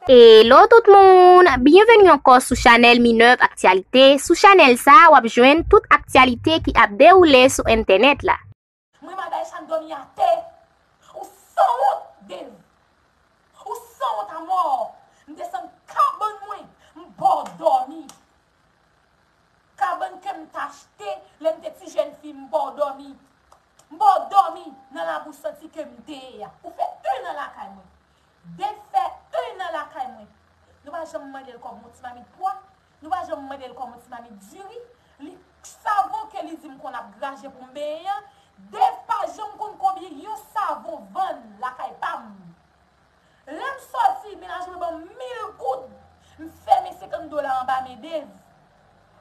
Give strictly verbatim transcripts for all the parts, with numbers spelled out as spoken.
Hello tout moun! Byenveni ankò sou chanèl Minerve Actualité. Sou chanèl sa a, w ap jwenn tout aktyalite ki ap dewoule sou entènèt la. Mwen mal bay Shan dòmi atè. Ou sanwont, Dave. Ou sanwont amò. M desann kabann mwen. M ba w dòmi. Kabann ke m t achte lè m te ti jèn fi, m ba w dòmi. M ba w dòmi nan labou santi ke m te ye a. Ou fè en an lakay mwen. Dave fè en an lakay mwen. Nou pa janm mande l kòb yon ti mamit pwa. Nou pa janm mande l kòb yon ti mamit diri. Li, savon ke li di m konn ap graje pou m benyen an, Dave pa janm konn konbyen yon savon vann lakay pa m. Lè m sòti, mennaj mwen ban m mil goud. M fèmen senkant dola anba men Dave.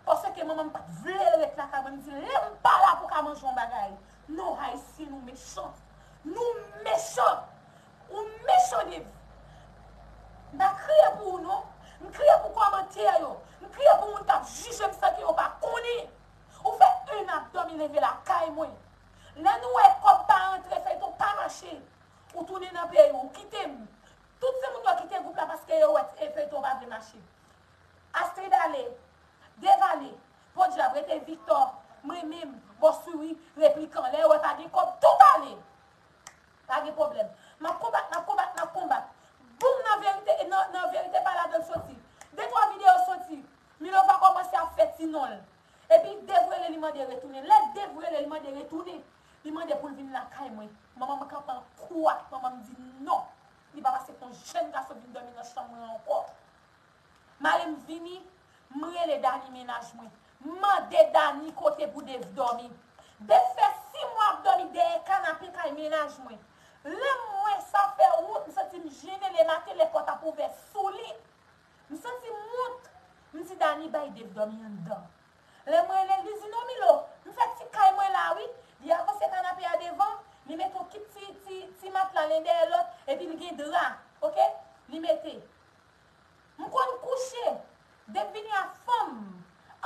Paske manman m pa t vle l ret lakay mwen. M di, lè m pa la pou w ka manje yon bagay. Non, Ayisyen, nou mechan. Nou mechan. Ou mechan, Dave. M pa kriye pou ou, non. M kriye pou kòmantè yo. M kriye pou moun k ap jije m san ke yo pa konnen. Ou fè en an ap dòmi leve lakay mwen. Lè nou wè kòb pa rantre, feyton pa mache. Ou tounen nan peyi w, ou kite m. Tout se moun yo kite gwoup la paske yo wè e feyton pa vle mache. Astrid ale, Dave ale, podyab, rete Victor, mwen menm, Bòswiri, Replikan. Lè yo wè pa gen kòb, tout ale. Pa gen pwoblèm. M ap konbat, m ap konbat, m ap konbat. Boum, nan verite, nan, nan verite pa ladan l soti. De twa videyo soti. Milova kòmanse ap fè ti non l. Epi Dave rele li mande retounen. Lè Dave rele li mande retounen, li mande pou l vin lakay mwen. Manman m kanpe an kou ak manman m di non. Li pa pase pou yon jèn gason vin dòmi nan chanm mwen ankò. Mare m vini, m rele Dani mennaj mwen. M mande Dani kote pou Dave dòmi. Dave fè sis mwa ap dòmi dèyè kanape kay mennaj mwen. Lè m wè sa fè wont, m santi m jennen, lematen lè pòt ap ouvè sou li. M santi m wont. M di Dani bay Dave dòmi anndan. Lè m rele l, li di non Milo, m fè ti kay mwen la wi. Li avanse kanape a devan, li mete yon kit ti, ti, ti matla len dèyè lòt, epi li gen dra, oke? Li mete. M konn kouche. Dave vini a fanm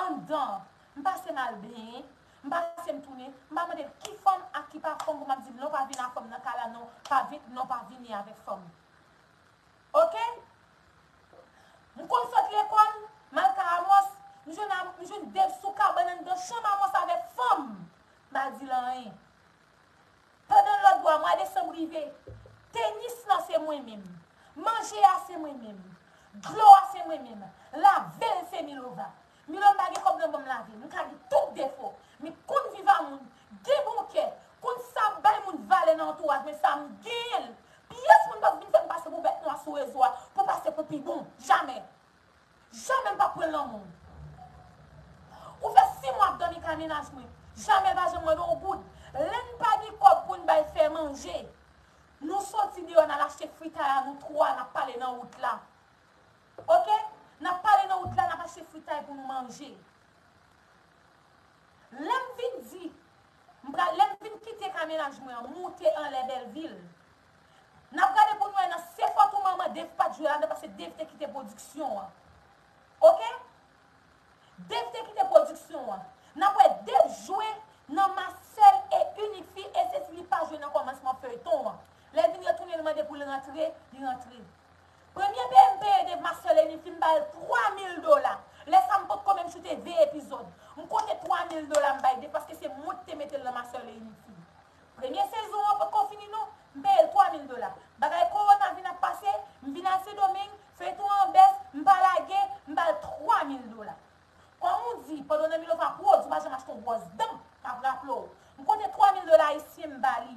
anndan. M pase m al benyen, m pase m tounen, m pa mande l ki fanm ak ki pa fanm pou m ap di l non, pa vin a fanm nan kay la non, pa vin, non, pa vini avèk fanm. Oke? M konn sot lekòl, m al kay Amos, m jwenn, m jwenn Dave sou kabann anndan chanm Amos avèk fanm. M pa di l anyen. Pandan lòt bò a, mwa desanm rive, tenis lan se mwen menm. Manje a se mwen menm. Dlo a se mwen menm. Lave l se Milova. Milo m pa gen kòb nan ban m lave. M ka gen tout defo. Men konn viv a moun, gen bon kè, konn sa bay moun valè nan antouraj mwen, sa m genyen l. Pyès moun p ap vin fè m pase pou bèt nwa sou rezo a, pou pase pou pi bon. Jamè. Jamè m p ap pran l nan men w. Ou fè sis mwa ap dòmi kay mennaj mwen. Jamè l pa janm mande w goud. Lè n pa gen kòb pou n bay fè manje, nou soti deyò, n al achte fritay a nou twa, n ap pale nan wout la. Oke? N ap pale nan wout la, n ap achte fritay pou nou manje. Lè m vin di, m pral, lè m vin kite kay mennaj mwen an, moute anlè Bèlvil. N ap gade pou n wè nan Se fòt ou manman, Dave pa t jwe ladan paske Dave te kite pwodiksyon an. Oke? Dave te kite pwodiksyon an. N ap wè Dave jwe nan Ma Seule et Unique Fille, e se si li pa jwe nan kòmansman feyton an. Lè l vin retounen, l mande pou l rantre, li rantre. Premye peye m peye Dave Ma Seule et Unique Fille, m ba l twa mil dola. Lè sa a, m potko menm choute ven epizòd. M konte twa mil dola m bay Dave paske se mwen ki te mete l nan Ma Seule et Unique Fille. Premye sezon an potko fini non, m peye l twa mil dola. Bagay kowona vin ap pase, m vin al Sendomeng, feyton an bès, m pa lage, m ba l twa mil dola. Kòm ou di, pandan w nan Milova Prodz, ou pa janm achte yon bwòs dan, m ap raple w. M konte twa mil dola ayisyen m ba li.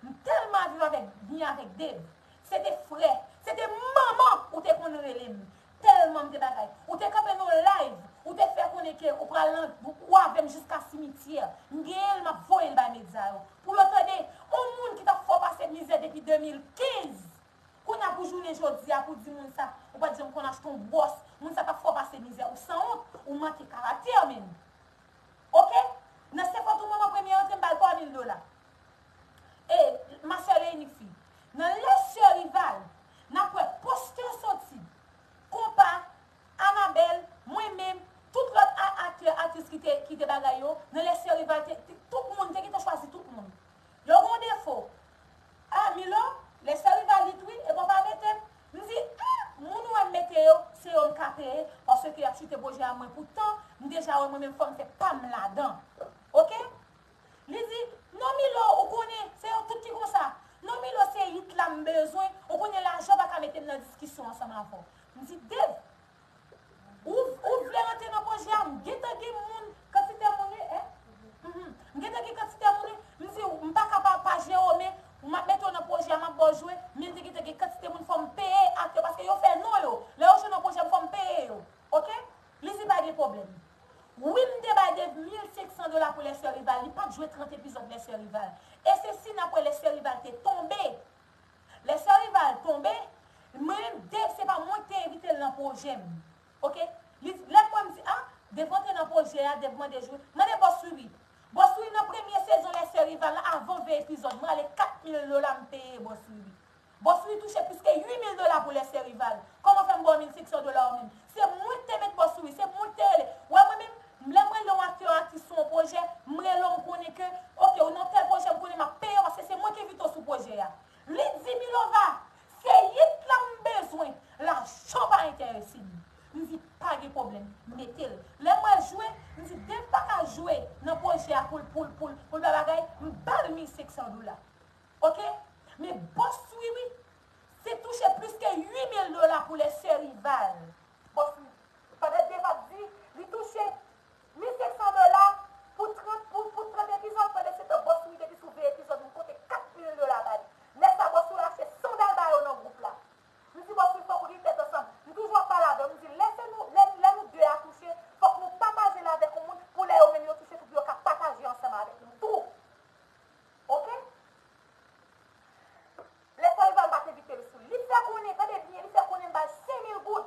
M tèlman viv avèk, byen avèk Dave. Se te frè, se te manman ou te konn rele m. Tèlman m te bagay. Ou te kanpe nan yon live, ou te fè konnen ke ou pral nan, ou avè m jiska simityè. M genyen l, m ap voye l bay medya yo. Pou yo tande, yon moun ki t ap fè w pase mizè depi de mil kenz. Kounye a pou jounen jodi a, pou di moun sa, ou pa t janm konn achte yon bwòs, moun sa t ap fè w pase mizè, ou sanwont, ou manke karaktè, menm. Oke? Nan Se fòt ou manman premye rantre m ba l twa mil dola. E, Ma Seule et Unique Fille. Nan Les Sœurs Rivales, n ap wè postè soti. Konpa, Anabèl, mwen menm, tout lòt a-, aktè, aktris ki te, ki te bagay yo, nan Les Sœurs Rivales, te, te, tout moun, te gentan chwazi tout moun. Yo gen yon defo. A, Milo, Les Sœurs Rivales lit wi, epi w pa mete m. M di, a, moun Poutan, m deja wè mwen menm fò m fè pa m ladan. Oke? Li di, "Non, Milo, ou konnen, se yo tout ki konsa. Non, Milo, se yit la m bezwen. Ou konnen lajan pa ka mete m nan diskisyon ansanm avè w." M di, "Dave, ou, ou vle rantre nan pwojè a?" M gentan gen moun, kantite moun, wi, en? Mhm. M gentan gen kantite moun, wi. M di, "M pa ka pa, pa Jerome, m ap mete w nan pwojè a, m ap ba w jwe." Men m te gentan gen kantite moun fò m peye aktè, paske yo fè non yo. Lè yo jwe nan pwojè m, fò m peye yo. Oke? Li di pa gen pwoblèm. Wi, m te bay Dave mil senk san dola pou Les Sœurs Rival. Li pa t jwe trant epizòd Les Sœurs Rival. E se si n ap wè Les Sœurs Rival te tonbe. Les Sœurs Rival tonbe, mwen menm Dave, se pa mwen ki te envite l nan pwojè m. Oke? Li, lè m wè m di, a, Dave antre nan pwojè a, Dave mande jwe. Mande Bòs Wiwi. Bòs Wiwi, nan premye sezon Les Sœurs Rival la, avan ven epizòd, mwen ale kat mil dola m peye Bòs Wiwi. Bòs Wiwi touche plis ke uit mil dola pou Les Sœurs Rival. Kòman fè m ba w mil senk san dola ou menm? Se mwen ki te met Bòs Wiwi, se mwen ki te rele. Wè mwen menm, lè m rele yon aktè, aktris sou yon pwojè, m rele w, m konnen ke, oke, ou nan tèl pwojè, m konnen m ap peye w paske se mwen ki envite w sou pwojè a. Li di, "Milova, se yit la m bezwen, lajan pa enterese m." M di, "Pa gen pwoblèm, mete l." Lè m wè l jwe, m di, "Dave pa ka jwe nan pwojè a pou l, pou l, pou l, pou l bay bagay." M ba l mil senk san dola. Oke? Men Bòs Wiwi, se touche plis ke uit mil dola pou Les Sœurs Rival. Bòs Wiwi, pandan Dave ap di, li touche mil senk san dola pou trant, pou, pou trant epizòd, pandan se tan Bòs Wiwi depi sou ven epizòd, m konte kat mil dola ba li. Lè sa, Bòs Wiwi achte sandal ba yo nan gwoup la. M di, "Bòs Wiwi, fòk ou gen tèt ansanm." M toujou ap pale avè w. M di, "Lè se nou, lè, lè nou de a touche, fòk nou pataje l avèk yon moun, pou lè yo menm yo touche tou, pou yo ka pataje ansanm avèk nou tou." Oke? Les Sœurs Rival pa t envite l sou li. Li fè konnen, tande byen, li fè konnen m ba l senk mil goud.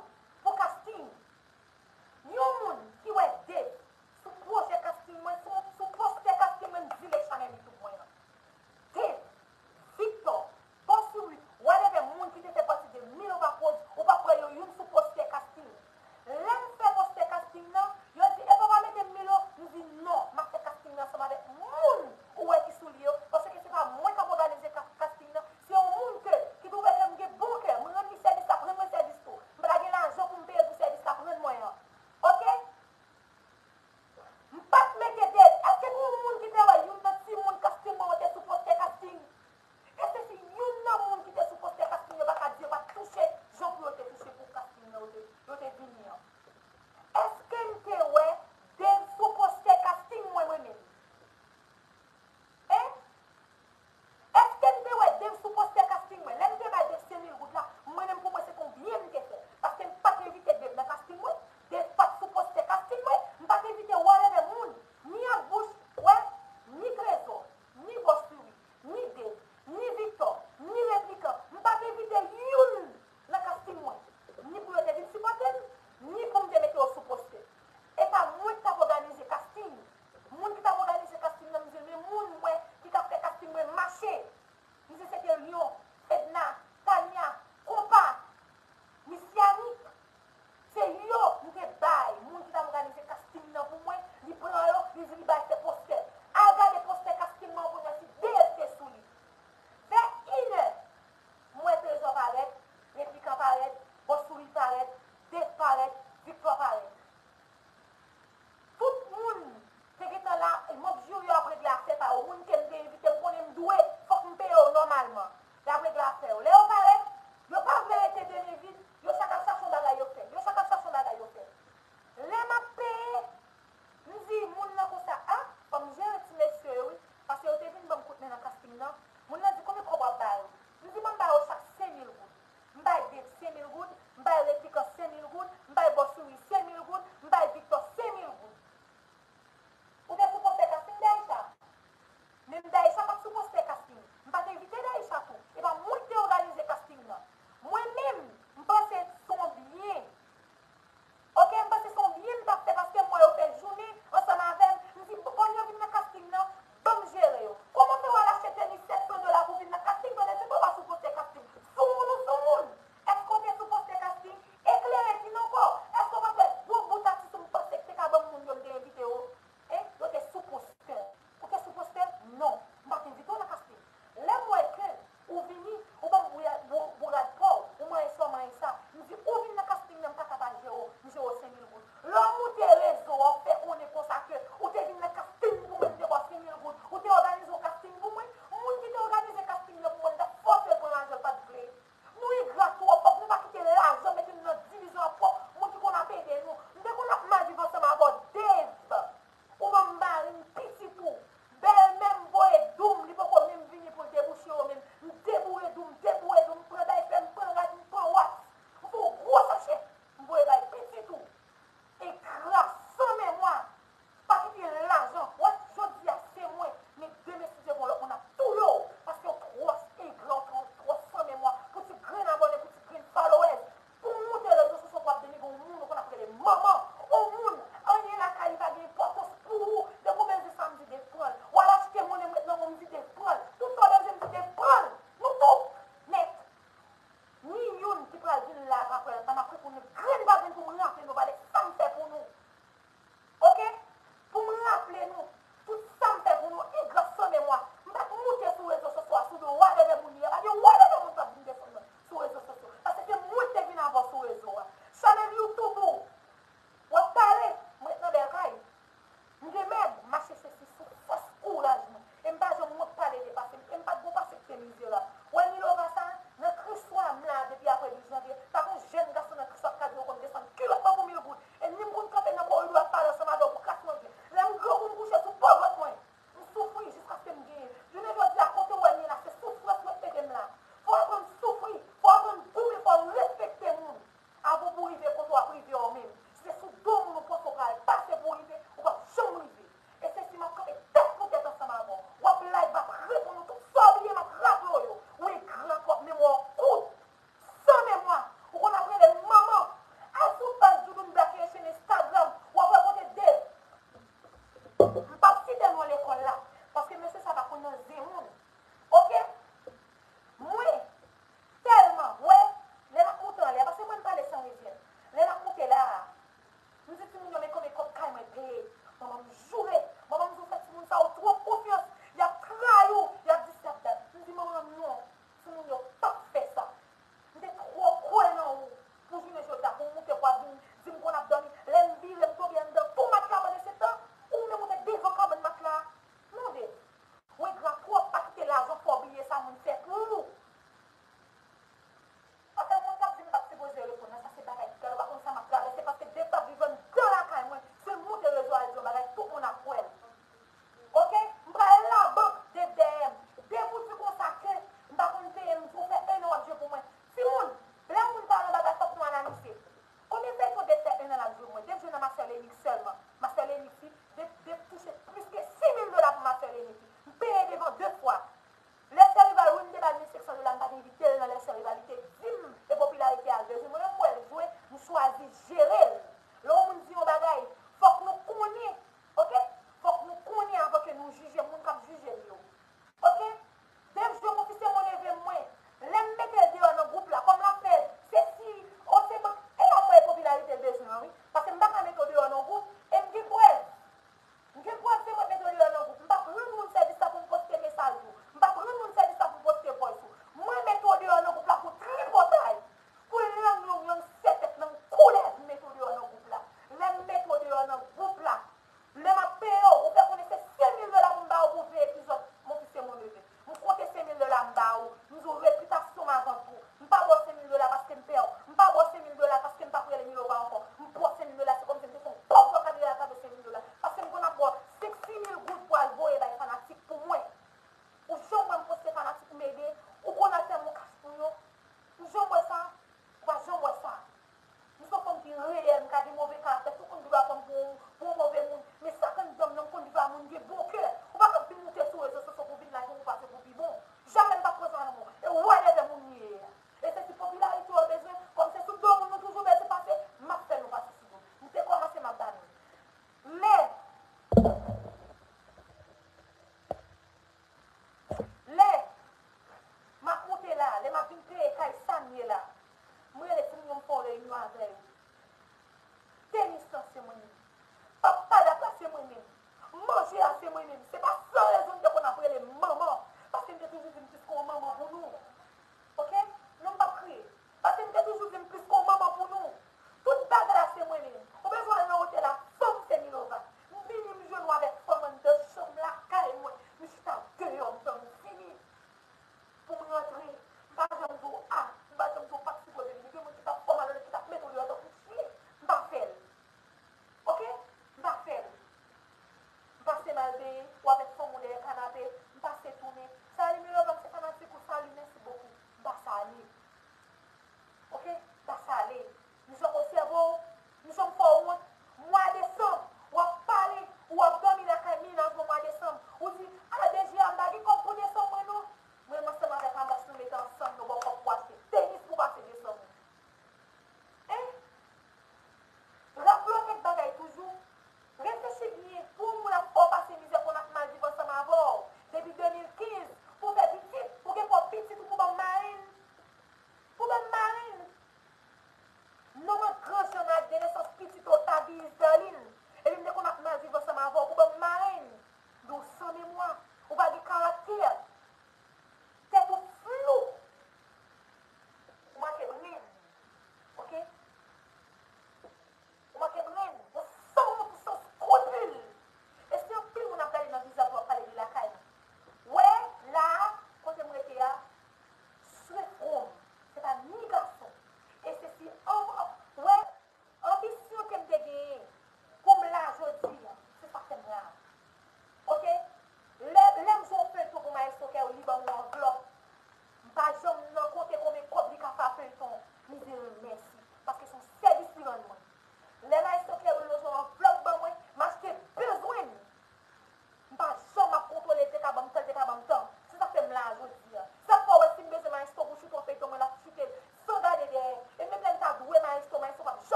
M p ap site non lekòl la, paske mesye sa pa konn nan zen moun. Oke? Mwen, tèlman, wè, lè m ap moute anlè, paske mwen m pale san rezyèz. Lè m ap moute la a, m di timoun yo, men konbyen kòb kay mwen peye. Manman m joure. Manman m di, ou fè timoun sa yo twòp konfyans. Y ap trayi w, y ap di s ap dat. M di manman m non, timoun yo p ap fè sa. M te twò kwè nan ou pou jounen jodi a, pou w moute, pou w ap vin di m konn ap dòmi. Lè m vire, m tonbe anndan tou matla pandan se tan, ou menm ou te devan kabann matla a. Mande. Ou engra twòp, pa kite lajan fè w bliye sa moun fè pou ou. Paske moun k ap di m pa t sipoze reponn nan, sa se bagay gad, ou pa konn sa m ap travèse, paske depi m ap viv anndan lakay mwen, se moute rezo a di yon bagay, tout moun ap wè l. Oke? M pral labank, Dave dèyè m. Dave ou di konsa ke m pa konn peye m, ou fè en an w ap jwe pou mwen. Timoun, lè moun pa nan bagay, fòk nou analize. Konbyen feyton Dave fè en an l ap jwe pou mwen? Dave jwe nan Ma Sœur Lenny sèlman. Ma Sœur Lenny, si Dave, Dave touche plis ke sis mil dola pou Ma Sœur Lenny. M peye devan de fwa. Lè sè Rival, wi, m te ba l mil senk san dola, m pa t envite l nan lè sè Rival, li te di m e popilarite a l bezwen. Mwen menm, m wè l jwe, m chwazi jere l. Lè yon moun di yon bagay, fòk nou konnen, oke? Fòk nou konnen avan ke nou jije moun k ap jije l yo. Oke? Dave jwe konfise mwen leve mwen. Lè m mete l deyò nan gwoup la, kòm l ap fè se si, o se bank, e l ap wè popilarite l bezwen an, wi. Paske m pa ka mete w deyò nan gwoup, e m gen prèv. M gen prèv se mwen mete w deyò nan gwoup. M p ap rann moun sèvis la pou m poste mesaj ou. M p ap rann moun sèvis la pou m poste voice ou. Mwen mete w deyò nan gwoup la pou tripotay. Pou lang long, lang sè tèt, lang koulèv, m mete w deyò nan gwoup la. Lè m mete w deyò nan gwoup la, lè m ap peye w, ou fè konnen se senk mil dola pou m ba w pou veye epizòd Mon fils et mon neveu. M konte senk mil dola m ba ou. M di w repitasyon m avan tou. M pa ba w senk mil dola paske m pè w. M pa ba w senk mil dola paske m p ap rele Milova ankò. M ba w senk mil dola, se kòmsi m te fè yon pòv bò kadriyata de senk mil dola. Paske m konn ap ba w senk, sis mil goud pou al voye bay fanatik pou mwen. Ou janm wè m poste fanatik m ede, ou konn al fè m yon kach pou yo. Ou janm wè sa? Ou pa janm wè sa? M se yon fanm ki reyèl, m ka gen move karaktè, tout moun ki va pran m pou, pou yon move moun. Men sa k anndan m nan, m konn viv a moun gen bon kè. Ou pa ka vin moute sou rezo sosyo pou vin lage yon pase pou pi bon. Jamè m p ap pran sa nan men w. E whatever moun li ye a. E se ti popilarite w bezwen, kòm se sou do moun nou toujou bezwen pase, m ap fè nou pase sou do. M te kòmanse, m ap ba nou. Lè Lè m ap moute la, lè m ap vin peye kay sa m ye la, m rele timoun yo, m fè yon reyinyon avè yo. Tenis lan se mwen menm. Papada la se mwen menm. Manje a se mwen menm. Se pa san rezon m te konn ap rele m manman, paske m te toujou di m plis ke yon manman pou nou. Oke? Non, m p ap kriye. Paske m te toujou di m plis ke yon manman pou nou. Tout bagay la se mwen menm. Ou bezwen al nan otèl la, fanm se Milova. M vini, m jwenn ou avèk fanm anndan chanm lakay mwen. M chita deyò, m tann fini. Pou m rantre, m pa janm di w a, m pa janm di w pa t sipoze vini. Gen moun ki t ap fè w malonèt, ki t ap mete w deyò tankou chyen. M pa fè l. Oke? M pa fè l. M pase m al benyen, ou avèk fanm ou dèyè kanape, m pase tounen. Salut Milova, m se fanatik ou, salut, merci beaucoup. M pase ale. Oke? M pase ale. M janm obsève w, m janm fè w wont. Mwa desanm, w ap pale, w ap dòmi lakay mennaj mwen mwa desanm. Ou di, a,